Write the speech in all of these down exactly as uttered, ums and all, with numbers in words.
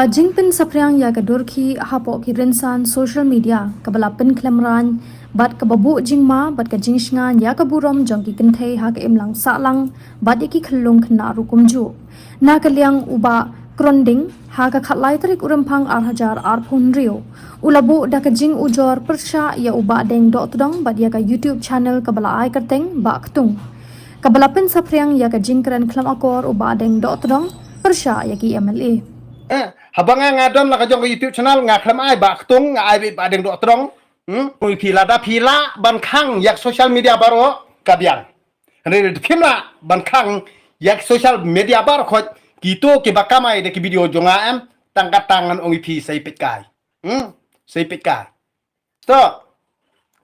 Ka jingpynsaphriang ïa ka dur khih hapoh ki rynsan social media kaba la pynkhlem rain bad kaba buh jingma bad ka jingshngaiñ ïa ka burom jong ki kynthei ha ka imlang sahlang bad ïa ki khyllung khynnah ruh kumjuh. Na ka liang u Bah Kronding, ha ka khatlai tarik u Rymphang ar hajar arphew hynriew, u la buh da ka jingujor pyrshah ïa u Bah Deng Dohtdong bad ïa ka YouTube channel kaba la ai kyrteng Bah Ktung, kaba la pynsaphriang ïa ka jingkren khlem akor u Bah Deng Dohtdong pyrshah ïa ki M L A. Eh, haba nga, nga don la ka jong ka YouTube channel, nga khlem ai Bah Ktung, nga ai beit Bah Deng Dohtdong. Hmm? Ui phi, lada phi lah ban khang ïa ka social media baroh, ka biang. Hynrei lada phim lah ban khang ïa ka social media baroh, kito kiba kamai da ki video jong nga em, tang katne ngan ong ïa phi, sa ïa peit kai. Hmm? Sa ïa peit kai. Stop.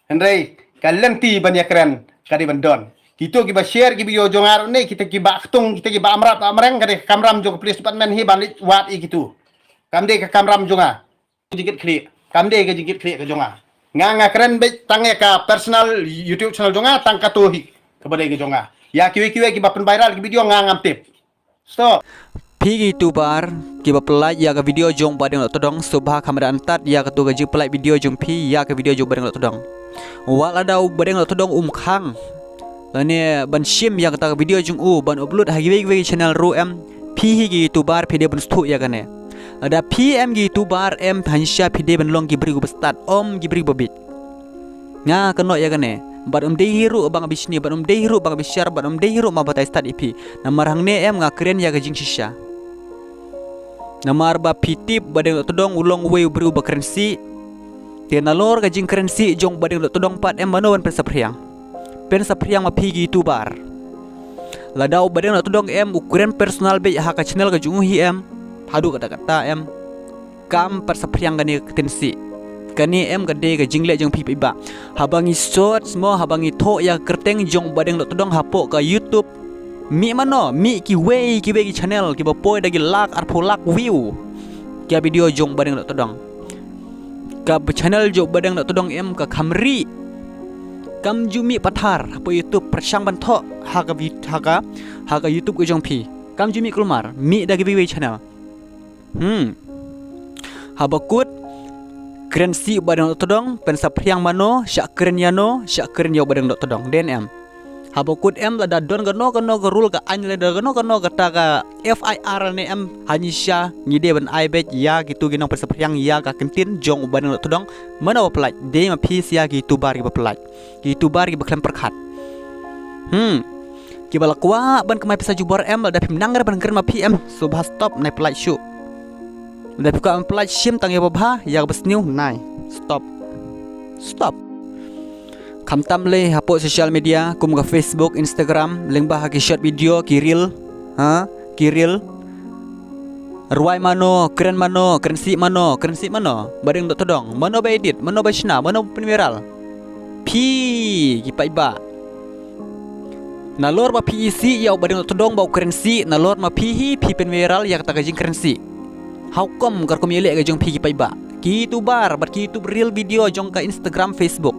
Hynrei ka lynti ban ïakren ka dei ban don. Kito kiba share ki video jong nga ruh ne, kita ki Bah Ktung, kita ki Bah Amrat, Bah Amreng, ka dei ka kamram jong ka police department hi ban leit wad ïa kito. Kam dei ka kamram jong nga. Jingkit khlieh. Kam dei ka jingkit khlieh ka jong nga. Nga, nga kren beit tang ïa ka personal YouTube channel jong nga, tang kato hi kaba dei ka jong nga. Ïa kiwei kiwei kiba pynviral ki video nga ngam tip. Stop. Phi ki YouTuber kiba pyllait ïa ka video jong Bah Deng Dohtdong, sngewbha kham da antad ïa kato ka jingpyllait video jong phi ïa ka video jong Bah Deng Dohtdong. Wat lada u Bah Deng Dohtdong um khang lane ban shim ïa kata ka video jong u ban upload ha kiwei kiwei ki channel ruh em, phi hi ki YouTuber phi dei ban sngewthuh ïa kane. Lada phi em ki YouTuber em, hynrei phi dei ban long ki briew ba stad, ym ki briew ba bieit. Nga kynnoh ïa kane, bad ym dei hi ruh ba nga bishni, bad ym dei hi ruh ba nga bishar, bad ym dei hi ruh ba nga batai stad ïa phi. Namar hangne em nga kren ïa ka jingshisha. Namar ba phi tip Bah Deng Dohtdong u long uwei u briew ba kren sih. Te nalor ka jingkren sih jong Bah Deng Dohtdong pat em, mano ban pynsaphriang? Pynsaphriang ma phi ki YouTuber. Lada u Bah Deng Dohtdong em u kren personal beit ha ka channel ka jong u hi em, haduh katta katta em, kam pat saphriang kane ka ktien sih. Kane em ka dei ka jingleh jong phi paidbah. Haba ngi search mo, haba ngi thoh ïa ka kyrteng jong Bah Deng Dohtdong hapoh ka YouTube, mih mano, mih kiwei kiwei ki channel kiba poi da ki lak arphew lak view ki video jong Bah Deng Dohtdong. Ka channel jong Bah Deng Dohtdong em ka kham rieh. Kam ju mih pathar hapoh YouTube, pyrshang ban thoh ha ka vid-, ha ka, ha ka YouTube ka jong phi. Kam ju mih kulmar, mih da kiwei kiwei channel. Hmm. Haba kut kren sih Bah Deng Dohtdong, pynsaphriang mano, shah kren ïano, shah kren ïa u Bah Deng Dohtdong, dei em? Haba kut em lada don kano kano ka rule ka aiñ, lada kano kano kata ka F I R ne em, hynrei ngi dei ban ai beit ïa kito ki nongpynsaphriang ïa ka ktien jong u Bah Deng Dohtdong, mano ba pyllait, dei ma phi sha ki YouTuber kiba pyllait. Ki YouTuber kiba khlem pyrkhat. Hmm. Kiba la kwah ban kamai pisa jubor em, lada phim nang re ban kren ma phi em, sngewbha stop, nai pyllait shuh. Lada phi kwah ban pyllait shim tang ïa ba bha, ïa ba sniew, nai. Stop. Stop. Khamtam lei hapoh social media kum ka Facebook, Instagram, lyngba ha ki short video, ki reel, ha, ki reel. Rwai mano, kren mano, kren sih mano, kren sih mano, Bah Deng Dohtdong, mano ba edit, mano ba shna, mano ba pynviral? Phi ki paidbah. Nalor ba phi isih ïa u Bah Deng Dohtdong ba u kren sih, nalor ma phi hi phi pynviral ïa kata ka jingkren sih. How come, katkum ïaleh ka jong phi ki paidbah, ki YouTuber bad ki YouTube reel video jong ka Instagram, Facebook?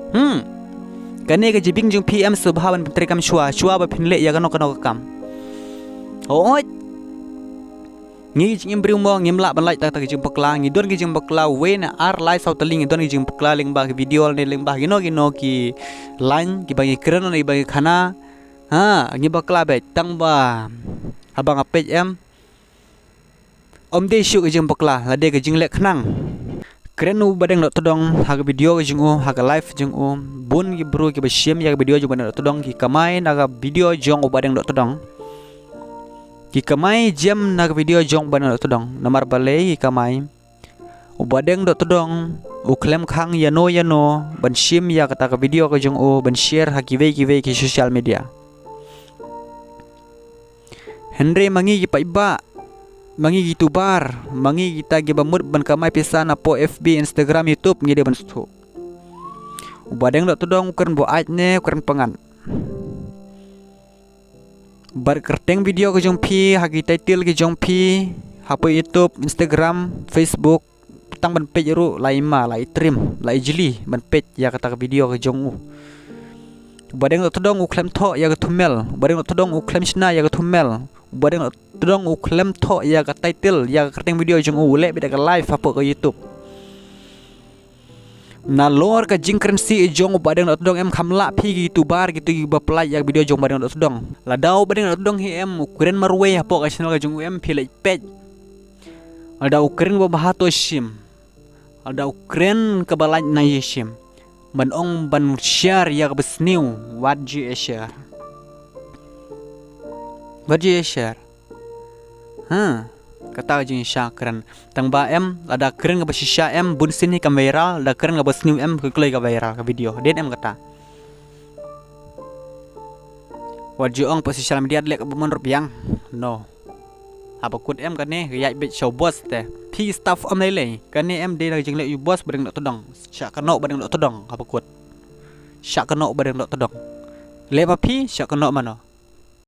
Hmm. Kane ka jibieng jong phi em, sngewbha ban pyntreikam shuwa, shuwa ba phin leh ïa kano kano ka kam. Hooid. Ngi ki jingim briew mo, ngim lah ban lait tang tang ki jingbakla, ngi don ki jingbakla, wei na ar lai saw tylli ngi don ki jingbakla lyngba ki video ne lyngba kino kino ki line kiba ngi kren ne kiba ngi khana. Ha, ngi bakla beit, tang ba haba nga peit em, ym dei shuh ki jingbakla, la dei ki jingleh khnang. Kren u Bah Deng Dohtdong ha ka video ka jong u, ha ka live jong u, bun ki briew kiba shim ïa ka video jong u Bah Deng Dohtdong ki kamai na ka video jong u Bah Deng Dohtdong. Ki kamai jem na ka video jong u Bah Deng Dohtdong. Namar balei ki kamai? U Bah Deng Dohtdong u khlem khang ïano ïano ban shim ïa kata ka video ka jong u ban share ha kiwei kiwei ki social media. Hynrei ma ngi ki paidbah, ma ngi ki YouTuber, ma ngi kita kiba mut ban kamai pisa napoh F B, Instagram, YouTube, ngi dei ban sngewthuh. U Bah Deng Dohtdong u kren buaid ne u kren pyngngad? Bad kyrteng video ka jong phi, ha ki title ka jong phi, hapoh YouTube, Instagram, Facebook, tang ban peit ruh la i ma, la i trim, la i jli ban peit ïa kata ka video ka jong u. U Bah Deng Dohtdong u khlem thoh ïa ka thumbnail, u Bah Deng Dohtdong u khlem shna ïa ka thumbnail, Bah Deng Dohtdong u khlem thoh ïa ka title ïa ka kyrteng video jong u, u leh beit da ka live hapoh ka YouTube. Nalor ka jingkren sih jong u Bah Deng Dohtdong, em kham lah phi ki YouTuber kito kiba plie ïa ka video jong u Bah Deng Dohtdong. Lada u Bah Deng Dohtdong hi em u kren marwei hapoh ka channel ka jong u, em phi leit peit. Lada u kren ba bha to shim. Lada u kren kaba lait na ïa shim. Ban ong ban share ïa kaba sniew, wat ju ïa share. Wat ju ïa share. Ha, kata ka jingshah kren. Tang ba em, lada kren kaba shisha em, bun sien hi kam viral, lada kren kaba sniew em, ka kloi ka viral ka video. Dei em kata. Wat ju ong pa social media leh kaba mon ruh biang. No. Haba kut em kane, ka ïaid beit sha u boss te. Phi staff em lei lei. Kane em dei na ka jingleh u boss Bah Deng Dohtdong. Shah kynnoh Bah Deng Dohtdong haba kut. Shah kynnoh Bah Deng Dohtdong. Leh ba phi, shah kynnoh mano.